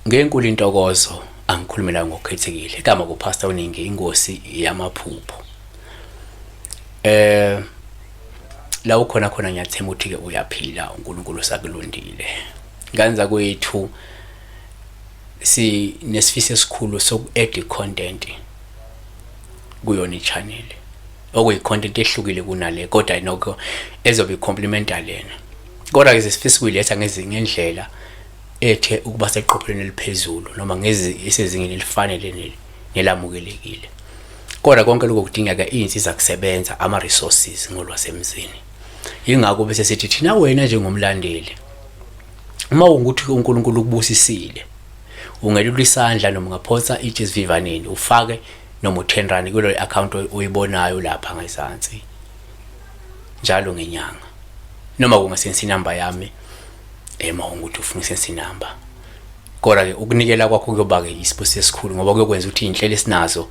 Ngenkulu intokozo angikhulumela ngokukhethekile igama kuPastor uNingi inkosi yamaphupho. Eh la ukhona khona ngiyathemba ukuthi ke uyaphila uNkulunkulu usakulundile. Ngane zakwethu sinesifiso esikhulu soku-add content kuyona i-channel okuyi-content ehlukile kunale kodwa nokho ezobe i-complementa lena kodwa-ke sesifisa ukuyiletha ngezinye indlela ethe ukuba seqophelweni eliphezulu noma esezingeni elifanele nelamukelekile kodwa konke lokho kudingeka iy'nsiza kusebenza ama-resources ngolwasemzini yingakho bese sithi thina wena njengomlandeli uma ungukuthi uNkulunkulu ukubusisile ungelula isandla noma ungaphonsa itshe esivivaneni ufake noma u-10 rand kulo account oyibonayo lapha ngezansi njalo ngenyanga noma kungasensi inamba yami ema ukuthi ufuna usensi inamba kodwa ke ukunikela kwakho kuyoba ke isibusiso esikhulu ngoba kuyokwenza ukuthi izinhlelo esinazo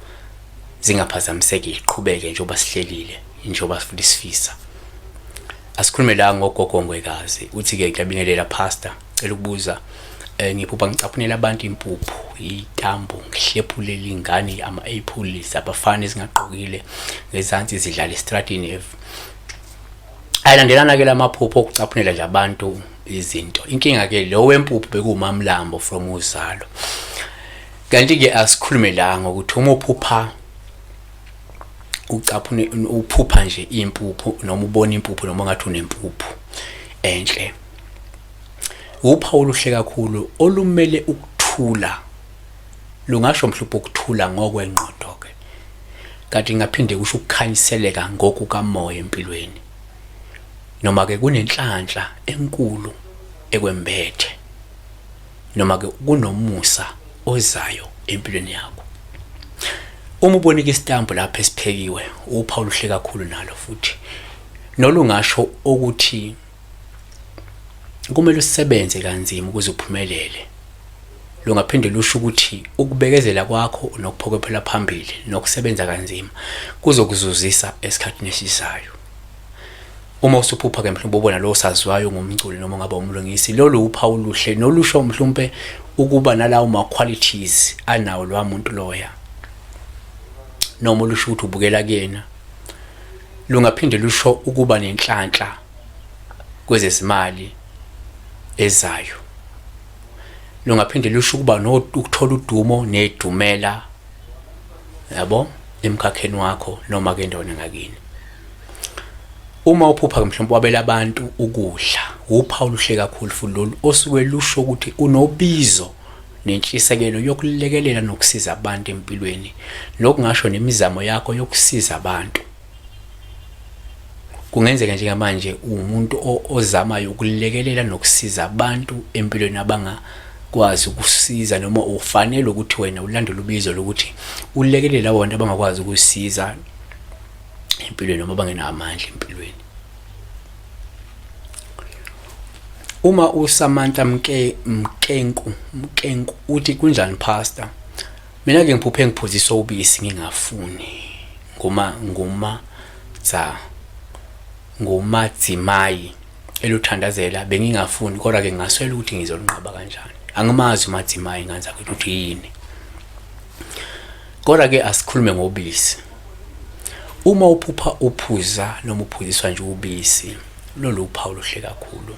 zingaphazamiseki iqhubeke njengoba sihlelile njengoba futhi sifisa Asikhulume la ngogogo Ngwekazi. Uthi-ke ngiyabingelela pastor, cela ukubuza eh ngiphupha ngicaphunela abantu impuphu, itambo, ngihlephulele ingane ama-apple zabafana ezingagqokile ngezansi zidlala estradini. Ayilandelana ke lamaphupho okucaphunela nje abantu izinto. Inkinga ke lo wempuphu bekuwumamlambo from uzalo. Kanti ke asikhulume la ngokuthi uma uphupha ucaphune uphupha nje impuphu noma ubona impuphu noma ngathi unempuphu enhle uphawu oluhle kakhulu olumele ukuthula lungasho mhlupho ukuthula ngokwengqondo ke kanti ngaphinde kusho ukukhanyiseleka ngokukamoya empilweni noma ke kunenhlanhla enkulu ekwembethe noma ke kunomusa ozayo empilweni yakho. Uma ubonike isitambu lapha esiphekiwe, uphawu oluhle kakhulu nalo futhi nolungasho ukuthi kumele usebenze kanzima ukuze uphumelele. Lungaphinde lusho ukuthi ukubekezela kwakho nokuphokophela phambili nokusebenza kanzima kuzokuzuzisa esikhathini esizayo. Uma usuphupha ke mhlawumbe ubona lo saziwayo ngumculi noma ungaba umlungisi, lolu uphawu oluhle nolusho mhlawumbe ukuba nalawo ma qualities anawo lowa muntu loya, noma olusho ukuthi ubukela kuyena. Lungaphinde lusho ukuba nenhlanhla kwezezimali ezayo. Lungaphinde lusho ukuba ukuthola udumo nedumela yabo emkhakheni wakho noma ke endaweni ngakini. Uma uphupha-ke mhlawumbe wabela abantu ukudla, wuphawu oluhle kakhulu futhi lolu osuke lusho ukuthi unobizo nentshisekelo yokulekelela nokusiza abantu empilweni, nokungasho nemizamo yakho yokusiza abantu. Kungenzeka njengamanje uwumuntu ozamayo ukulekelela nokusiza abantu empilweni abangakwazi ukusiza noma ufanele ukuthi wena ulandele ubizo lokuthi ulekelele labo bantu abangakwazi ukusiza empilweni noma bangenawo amandla empilweni. Uma uSamantha Mke Mkenku Mkenku uthi kunjani pastor? Mina ke ngiphuphe ngiphuziswa ubisi ngingafuni nguma nguma dza ngumadzimayi eluthandazela bengingafuni kodwa ke ngaswela ukuthi ngizolunqaba kanjani angimazi umadzimayi nganza ukuthi yini Kodwa ke asikhulume ngobisi. Uma uphupha uphuza noma uphuziswa nje ubisi, lolu uphawu oluhle kakhulu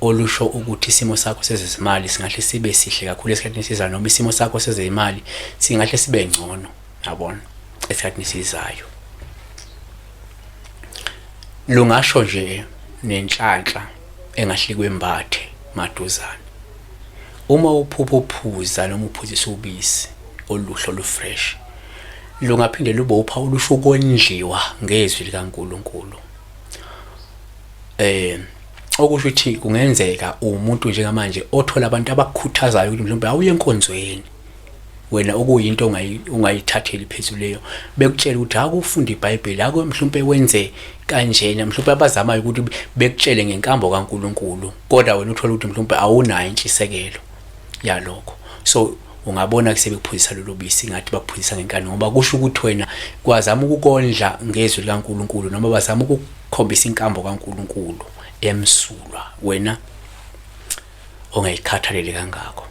olusho ukuthi isimo sakho sezezimali singahle sibe sihle kakhulu esikhathini esizayo noma isimo sakho sezezimali singahle sibe ngcono, yabona, esikhathini esizayo. Lungasho nje nenhlanhla engahle kwembathe maduzane. Uma uphupha uphuza noma uphuzisa ubisi oluhle olufresh, lungaphinde lube uphawu olusho ukondliwa ngezwi likaNkulunkulu. Eh okusho ukuthi kungenzeka umuntu njengamanje othola abantu abakukhuthazayo ukuthi mhlawumbe awuye enkonzweni wena okuyinto ongayithatheli phezulu leyo bekutshela ukuthi akufunda iBhayibheli ake mhlawumbe wenze kanjena mhlawumbe abazamayo ukuthi bekutshele ngenkambo kaNkuluNkulu kodwa wena uthola ukuthi mhlawumbe awunayo intshisekelo yalokho so Ungabona kusebekuphuzisa lolu bisi ngathi bakuphuzisa ngenkani, ngoba kusho ukuthi wena kwazama ukukondla ngezwi likaNkulunkulu noma bazama ukukhombisa inkambo kaNkulunkulu emsulwa wena ongayikhathaleli kangako.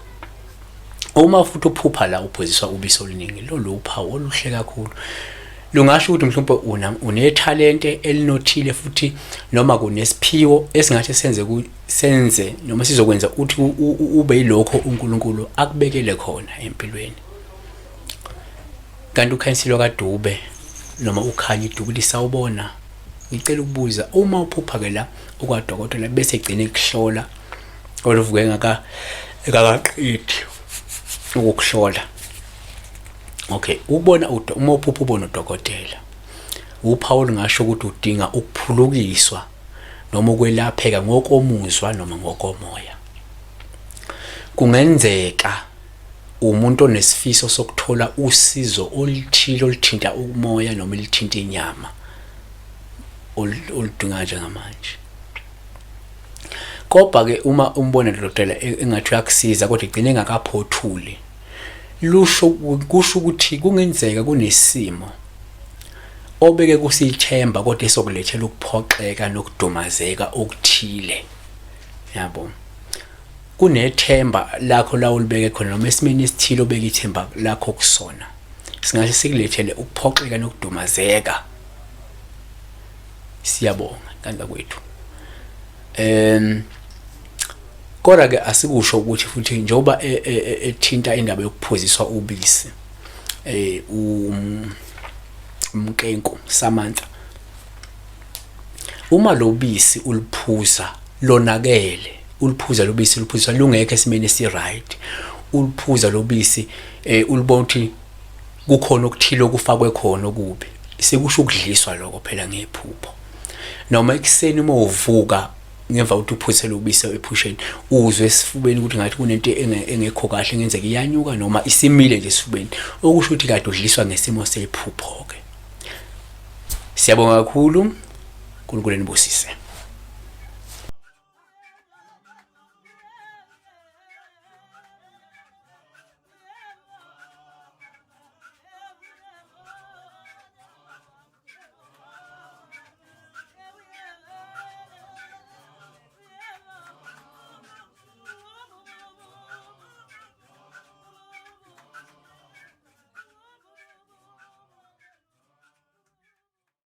Uma futhi uphupha la uphuziswa ubisi oluningi, lolu uphawu oluhle kakhulu. Lungasho ukuthi mhlawumbe unethalente elinothile futhi noma kunesiphiwo esingathi senze senze noma sizokwenza uthi ube yilokho uNkulunkulu akubekele khona empilweni. Kanti uKhanyisile kaDube noma uKhanyi Dube lisawubona, ngicela ukubuza uma uphupha ke la ukwadokotela bese egcine kuhlola kodwa uvuke engaka ekakaqedi ukukuhlola. Okay, ubona uma uphupha ubona udokotela, uphawu olungasho ukuthi udinga ukuphulukiswa noma ukwelapheka ngokomuzwa noma ngokomoya. Kungenzeka umuntu onesifiso sokuthola usizo oluthile oluthinta umoya noma elithinta inyama oludinga njengamanje. Kodwa ke uma umbona dokotela e, engathi uyakusiza kodwa igcine engakaphothuli, lusho kusho ukuthi kungenzeka kunesimo obeke kusithemba kodwa esokulethela ukuphoxeka nokudumazeka okuthile, yabo. Kunethemba lakho la ulibeke khona noma esimeni esithile obeka ithemba lakho kusona, singase sikulethele ukuphoxeka nokudumazeka. Siyabonga kanda kwethu. Kodwa ke asikusho ukuthi futhi njengoba e, e, e, ethinta indaba yokuphuziswa ubisi umnkenku Samantha, uma lo bisi uliphuza lonakele, uliphuza lobisi uliphuza lungekho esimeni esi-right, uliphuza lobisi ulibona ukuthi kukhona okuthile okufakwe khona okubi, sekusho ukudliswa lokho phela ngephupho. Noma ekuseni uma uvuka ngemva kokuthi uphuzele ubisi ephusheni, uzwe esifubeni ukuthi ngathi kunento engekho kahle, engenzeka iyanyuka noma isimile nje esifubeni, okusho ukuthi kade udliswa ngesimo sephupho-ke. Siyabonga kakhulu, uNkulunkulu enibusise.